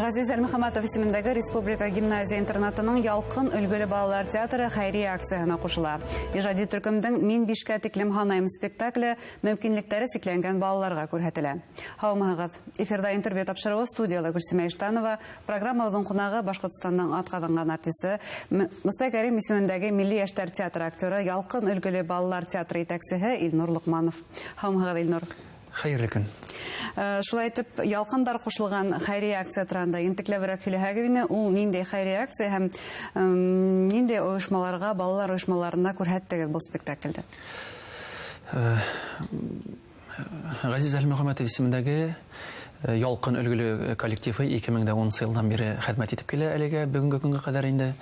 Ғәзиз Әлмөхәмәтов исемендәге Республика гимназия интернатының «Ялҡын» өлгөлө балалар театры хәйриә акцияһына ҡушыла. Ижади төркөмдөң «Мин бишкә тиклем һанайым» спектакле мөмкинлектәре сикләнгән балаларға күрһәтелә. Һаумыһығыҙ! Эфирҙа «Интервью» тапшырыуы, студияла Гөлсимә Иштанова. Программабыҙҙың ҡунағы — Башҡортостандың атҡаҙанған артисы, Мостай Кәрим исемендәге Милли йәштәр театры актеры, «Ялҡын» өлгөлө балалар театры етәксеһе Илнур Лоҡманов. Һаумыһығыҙ, Илнур! Хәйерле көн. Шулай итеп, «Ялҡындар» ҡушылған хәйриә акция тураһында ентекләберәк һөйләһәгеҙ ине. Ул ниндәй хәйриә акция һәм ниндәй ойошмаларға, балалар ойошмаларына күрһәттегеҙ был спектаклде? Ғәзиз Әлмөхәмәтов исемендәге «Ялҡын» өлгөлө коллективы 2010 йылдан бире хеҙмәт итеп килә әлегә, бөгөнгө көнгә ҡәҙәр инде.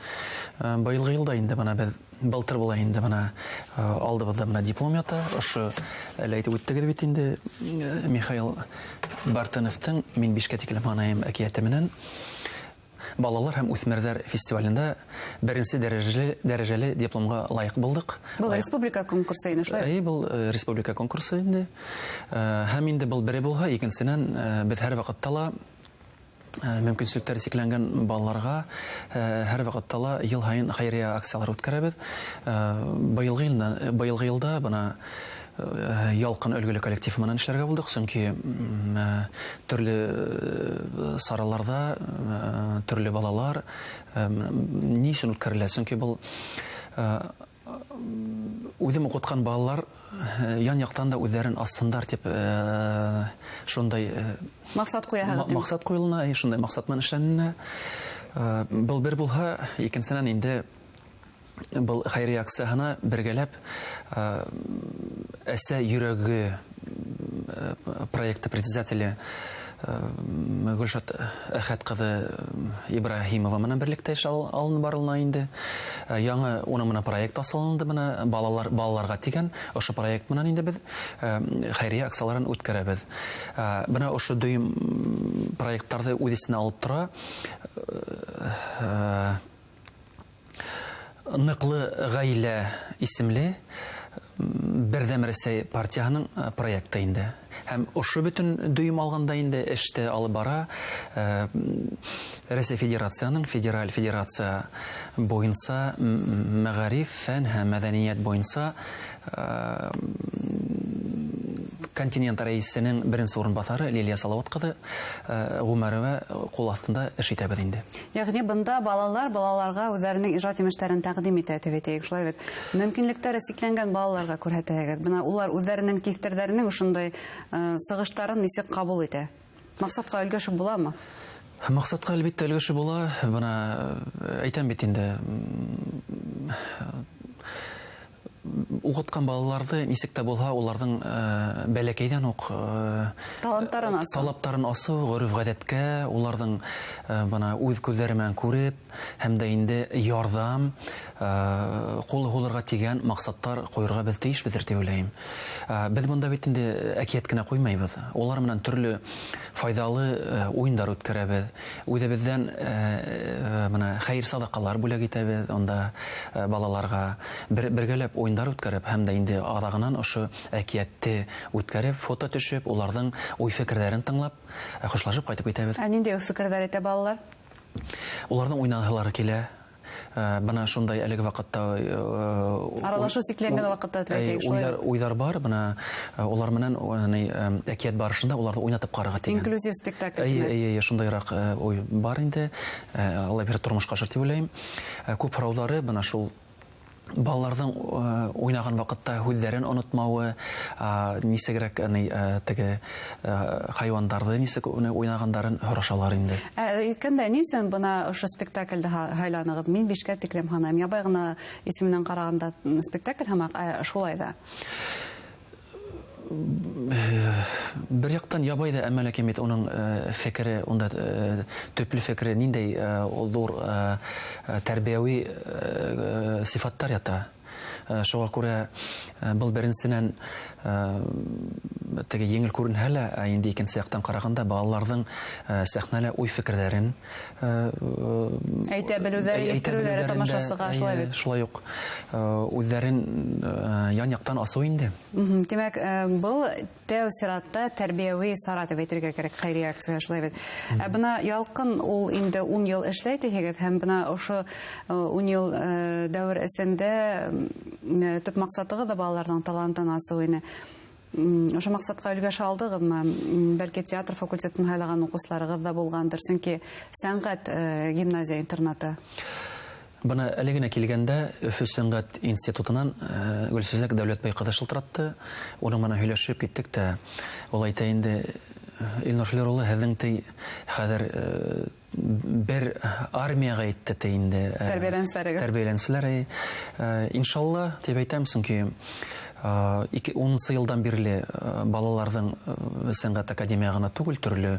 Быйылғы йылда инде бына беҙ былтыр була инде, бына алдыбыҙҙа бына диплом ята. Ошо әле әйтеп үттегеҙ бит инде, Михаил Бартыновтың «Мин бишкә тиклем һанайым» әкиәте менән балалар һәм үҫмерҙәр фестивалендә беренсе дәрәжәле дипломға лайыҡ булдыҡ. Был республика конкурсы ине, шулай? Эйе, был республика конкурсы инде. Һәм инде был бере булһа, икенсенән, беҙ һәр ваҡытта ла мөмкинселектәре сикләнгән балаларға һәр ваҡытта ла йыл һайын хәйриә акциялар үткәрәбеҙ. Быйылғы йылда бына «Ялҡын» өлгөлө коллективы менән эшләргә булдыҡ, сөнки төрлө сараларда төрлө балалар ни өсөн үткәрелә? Сөнки был үҙем уҡытҡан балалар ян яҡтан да үҙҙәрен асһындар тип шундай маҡсат ҡуяһығыҙ. Маҡсат ҡуйылына, шундай маҡсат менән эшләнелә. Был бер булһа, икенсенән инде был хәйриә акцияһына бергәләп «Әсә йөрәге» проекты председателе Гөлшат Әхәт ҡыҙы Ибраһимова менән берлектә эш алынып барылына инде. Яңы уның менән проект асылынды, бына балалар балаларға тигән ошо проект менән инде беҙ хәйриә акцияларын үткәрәбеҙ. Бына ошо дөйөм проекттарҙы үҙ эсенә алып тора «Ныҡлы ғаилә» исемле Берҙәм Рәсәй партияһының проекты инде. Һәм ошо бөтөн дөйөм алғанда инде эште алып бара Рәсәй Федерацияның федераль федерация буйынса мәғариф, фән һәм мәҙәниәт буйынса континент рәйесенең беренсе урынбаҫары Лилия Салауат ҡыҙы Ғүмәрова ҡул аҫтында эш итәбеҙ инде. Йәғни бында балалар балаларға үҙҙәренең ижад емештәрен тәҡдим итә тип әйтәйек, шулай бит? Мөмкинлектәре сикләнгән балаларға күрһәтәһегеҙ. Бына улар үҙҙәренең тиҫтерҙәренең ошондай сығыштарын нисек ҡабул итә? Маҡсатҡа өлгәшеп буламы? Маҡсатҡа әлбиттә өлгәшеп була. Бына әйтәм бит инде, уҡытҡан балаларҙы нисек тә булһа уларҙың бәләкәйҙән уҡ таланттарын асыу, талаптарын асыу, ғөрөф-ғәҙәткә уларҙың бына үҙ күҙҙәре менән күреп һәм дә инде ярҙам ҡулы һуҙырға тигән маҡсаттар ҡуйырға беҙ тейешбеҙҙер тип уйлайым. Беҙ бында бит инде әкиәт кенә ҡуймайбыҙ. Улар менән төрлө файҙалы уйындар үткәрәбеҙ. Үҙебеҙҙән бына хәйер саҙаҡалар бүләк итәбеҙ унда балаларға. Бергәләп уйындар үткәреп һәм дә инде аҙағынан ошо әкиәтте үткәреп, фото төшөп, уларҙың уй-фекерҙәрен тыңлап, хушлашып ҡайтып китәбеҙ. Ә ниндәй уй-фекерҙәр әйтә балалар? Уларҙың уйнаһылары килә. Бына шундай әлеге ваҡытта аралашыу сикләнгән ваҡытта тип әйтәйек, шулай. Уйҙар бар, бына улар менән әкиәт барышында уларҙы уйнатып ҡарарға тигән. Инклюзив спектакль. Эйе, эйе, шундайыраҡ уй бар инде. Алла бирһә, тормошҡа ашыр тип уйлайым. Күп һорауҙары бына шул балаларҙың уйнаған ваҡытта һүҙҙәрен онотмауы, нисегерәк теге хайуандарҙы нисек уйнағандарын һорашалар инде. Әйткәндә, ни өсөн бына ошо спектаклде һайланығыҙ? «Мин бишкә тиклем һанайым». Ябай ғына исеменән ҡарағанда спектакль һымаҡ, шулай ҙа. Бер яҡтан ябай ҙа, әммә ләкин бит уның фекере, унда төплө фекере ниндәй ул ҙур тәрбиәүи сифаттар ята. Шуға күрә был беренсенән теге еңел күренһә лә, ә инде икенсе яҡтан ҡарағанда балаларҙың сәхнәлә уй-фекерҙәрен әйтә белеүҙәре, еткереүҙәре тамашасыға шулай бит. Шулай уҡ үҙҙәрен ян-яҡтан асыу инде. Тимәк, был тәү сиратта тәрбиәүи сара тип әйтергә кәрәк, хәйри акция шулай бит. Ә бына Ялҡын ул инде 10 йыл эшләй тиһегеҙ, һәм бына ошо 10 йыл дәүер эсендә төп маҡсатығыҙ ҙа балаларҙың талантын асыу ине. Ошо маҡсатҡа өлгәшә алдығыҙмы? Бәлки театр факультетын һайлаған уҡыусыларығыҙ ҙа булғандыр, сөнки сәнғәт гимназия интернаты. Бына әле генә килгәндә Өфө сәнғәт институтынан Гөлсәсәк Дәүләтбай ҡыҙы шылтыратты. Уның менән һөйләшеп киттек тә, ул әйтә инде: Илнур Флер улы, һеҙҙең ти хәҙер бер армияға етте ти инде. Тәрбиәләнеүселәрегеҙ. Тәрбиәләнеүселәр. Иншалла тип әйтәм, сөнки 10 йылдан бирле балаларҙың сәнғәт академияға ғына түгел, төрлө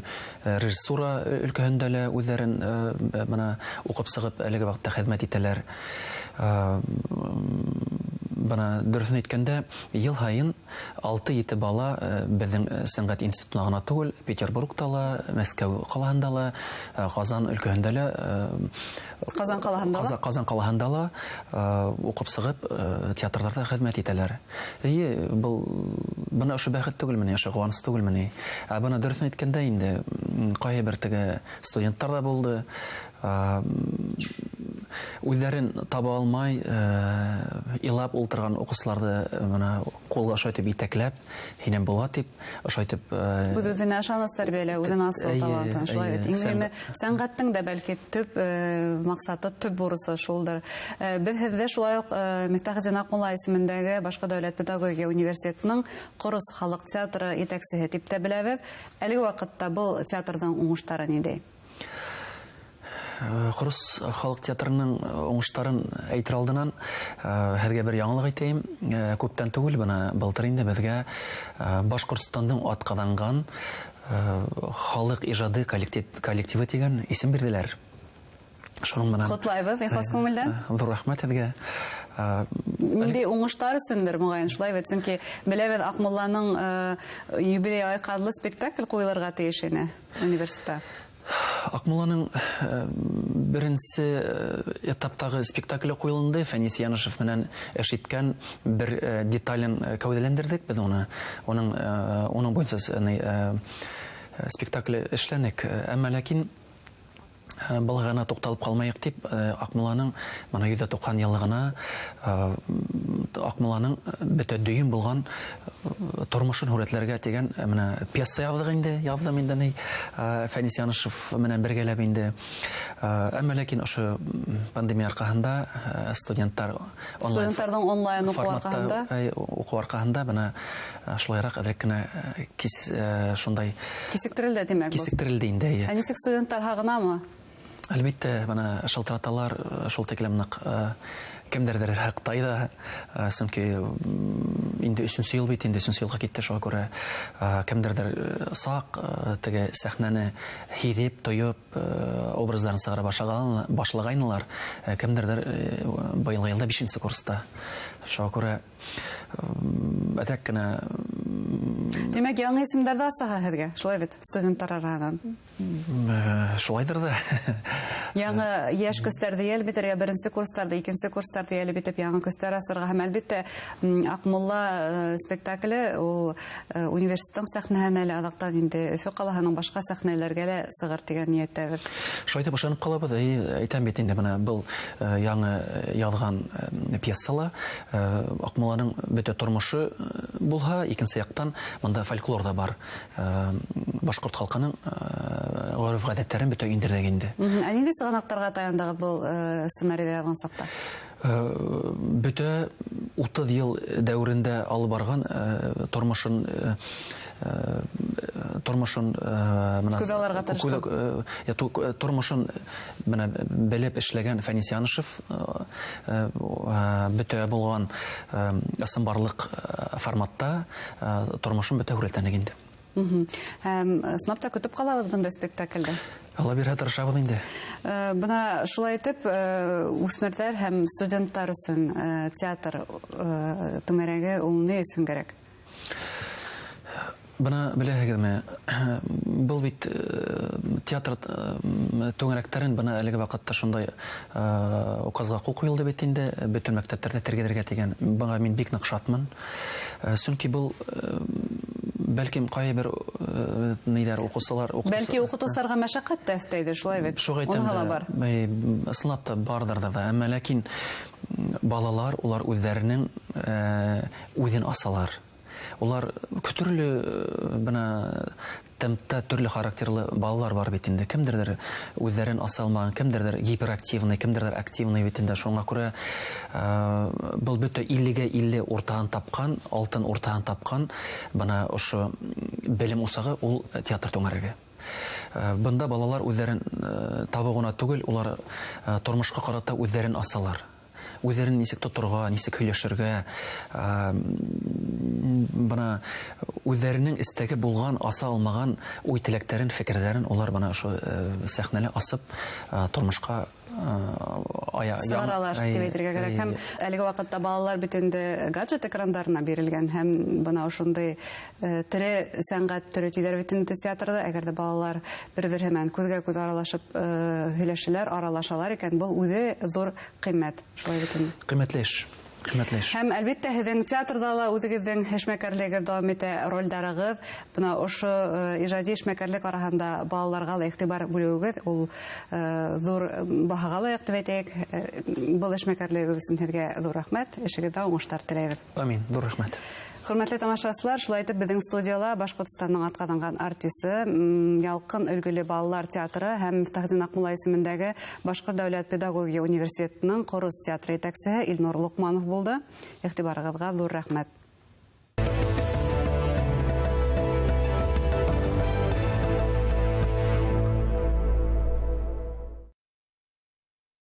режиссура өлкәһендә лә үҙҙәрен бына уҡып сығып әлеге ваҡытта хеҙмәт итәләр. Бына дөрөҫөн әйткәндә, йыл һайын 6-7 бала беҙҙең сәнғәт институтына ғына түгел, Петербургта ла, Мәскәү ҡалаһында ла, Ҡазан өлкәһендә лә, Ҡазан ҡалаһында ла? Ҡазан ҡалаһында ла уҡып сығып театрҙарҙа хеҙмәт итәләр. Эйе, был бына ошо бәхет түгелме ни, ошо ҡыуаныс түгелме ни? Ә бына дөрөҫөн әйткәндә инде, ҡайһы бер теге студенттар ҙа булды, үҙҙәрен таба алмай, илап ултырған уҡыусыларҙы бына ҡулға ошайтып етәкләп, һинән була тип, ошайтып, Үҙ-үҙенә ышаныс тәрбиәләү, үҙен асыу талантын, шулай бит. Иң мөһиме, сәнғәттең дә бәлки төп маҡсаты, төп бурысы шулдыр. Беҙ һеҙҙе шулай уҡ Мифтахетдин Аҡмулла исемендәге Башҡорт дәүләт педагогия университетының Ҡорос халыҡ театры етәксеһе тип тә беләбеҙ. Әлеге ваҡытта был театрҙың уңыштары ниндәй? Ҡорос халыҡ театрының уңыштарын әйтер алдынан һеҙгә бер яңылыҡ әйтәйем. Күптән түгел, бына былтыр инде беҙгә Башҡортостандың атҡаҙанған халыҡ ижады коллективы тигән исем бирҙеләр. Шуның менән Ҡотлайбыҙ, ихлас күңелдән. Ҙур рәхмәт һеҙгә. Ниндәй уңыштар өсөндөр, моғайын, шулай бит, сөнки беләбеҙ Аҡмулланың юбилей айҡанлы спектакль ҡуйылырға тейеш ине университетта. Аҡмулланың беренсе этаптағы спектакле ҡуйылынды. Фәнис Янышев менән эш иткән бер детален кәүҙәләндерҙек беҙ уны. Уның буйынса спектакль эшләнек. Әммә ләкин был ғына туҡталып ҡалмайыҡ тип, Аҡмулланың бына 190 йыллығына, Аҡмулланың бөтә дөйөм булған тормошон һүрәтләргә тигән, менә пьеса яҙҙыҡ инде, яҙҙым инде ни, Фәнис Янышев менән бергәләп инде. Әммә ләкин ошо пандемия арҡаһында, студенттар онлайн Студенттарҙың онлайн уҡыу форматта, арҡаһында? Уҡыу арҡаһында бына шулайыраҡ әҙерәк кенә шундай Кисектерелде, тимәк, был. Кисектерелде инде, эйе. Ә нисек студенттар һағынамы? Әлбиттә, бына шылтыраталар, шул тиклем ныҡ, кемдәрҙер һаҡтай ҙа, сөнки инде өсөнсө йыл бит, инде өсөнсө йылға китте, шуға күрә, кемдәрҙер саҡ, теге сәхнәне һиҙеп, тойоп, образдарын сығара башлағайнылар, кемдәрҙер, быйылғы йылда бишенсе курста. Шуға күрә, әҙерәк кенә, Тимәк, яңы исемдәрҙе асаһа һеҙгә, шулай бит, студенттар араһынан. Шулайҙыр ҙа. Яңы йәш көстәрҙе йәлеп итергә, беренсе курстарҙы, икенсе курстарҙы йәлеп итеп, яңы көстәр асырға. Һәм әлбиттә, Аҡмулла спектакле ул университеттың сәхнәһенә лә, аҙаҡтан инде Өфө ҡалаһының башҡа сәхнәләргә лә сығыр тигән ниәттәбеҙ. Шулай итеп ышанып ҡалабыҙ. Эйе, әйтәм бит инде, бына был яңы яҙған пьесала Аҡмулланың бөтә тормошо булһа, икенсе яҡтан бында фольклор ҙа бар. Башҡорт халҡының ғөрөф-ғәҙәттәрен бөтә индерҙек инде. Ә ниндәй сығанаҡтарға таяндаҕыҙ был сценарийҙы яҙған саҡта? Бөтә 30 йыл дәүерендә алып барған тормошон менә Күҙ алырға тырыштым. Тормошон менә белеп эшләгән Фәнис Янышев бөтә булған ысынбарлыҡ форматта тормошон бөтә һүрәтләнек инде. Һәм сынап та көтөп ҡалабыҙ бындай спектаклде. Алла бирһә, тырышабыҙ инде. Бына шулай итеп, үҫмерҙәр һәм студенттар өсөн театр түңәрәге ул ни өсөн кәрәк? Бына беләһегеҙме, был бит театр түңәрәктәрен бына әлеге ваҡытта шундай указға ҡул ҡуйылды бит инде, бөтөн мәктәптәрҙә тергеҙергә тигән. Быға мин бик ныҡ шатмын. Сөнки был бәлкем ҡайһы бер ниҙәр уҡыусылар, бәлки уҡытыусыларға мәшәҡәт тә өҫтәйҙер, шулай бит? Шуға әйтәм. Уныһы ла бар. Ысынлап та барҙыр ҙа, әммә ләкин балалар улар үҙҙәренең үҙен асалар. Улар төрлө бына темпта төрлө характерлы балалар бар бит инде. Кемдерҙер үҙҙәрен аса алмаған, кемдерҙер гиперактивный, кемдерҙер активный бит инде. Шуңа күрә был бөтә 50-50 уртаһын тапҡан, алтын уртаһын тапҡан бына ошо белем усағы ул театр түңәрәге. Бында балалар үҙҙәрен табыу ғына түгел, улар тормошҡа ҡарата үҙҙәрен асалар. Үҙҙәрен нисек тоторға, нисек һөйләшергә, бына үҙҙәренең эстәге булған, аса алмаған уй-теләктәрен, фекерҙәрен улар бына ошо сәхнәлә асып, тормошҡа сығаралар тип әйтергә кәрәк. Һәм әлеге ваҡытта балалар бит инде гаджет экрандарына бирелгән, һәм бына ошондай тере сәнғәт төрө тиҙәр бит инде театрҙа. Әгәр ҙә балалар бер-береһе менән күҙгә күҙ аралашып һөйләшәләр, аралашалар икән, был үҙе ҙур ҡиммәт, шулай бит инде. Ҡиммәтле эш. Ҡиммәтле эш. Һәм әлбиттә һеҙҙең театрҙа ла үҙегеҙҙең эшмәкәрлегегеҙ дауам итә, ролдәрығыҙ. Бына ошо ижади эшмәкәрлек араһында балаларға ла иғтибар бүлеүегеҙ ул ҙур баһаға лайыҡ тип әйтәйек. Был эшмәкәрлегегеҙ өсөн һеҙгә ҙур рәхмәт, эшегеҙҙә уңыштар теләйбеҙ. Амин, ҙур рәхмәт. Хөрмәтле тамашасылар, шулай итеп беҙҙең студияла Башҡортостандың атҡаҙанған артисы, Ялҡын өлгөлө балалар театры һәм Мифтахетдин Аҡмулла исемендәге Башҡорт дәүләт педагогия университетының Ҡорос театры етәксеһе Илнур Лоҡманов булды. Иғтибарығыҙға ҙур рәхмәт.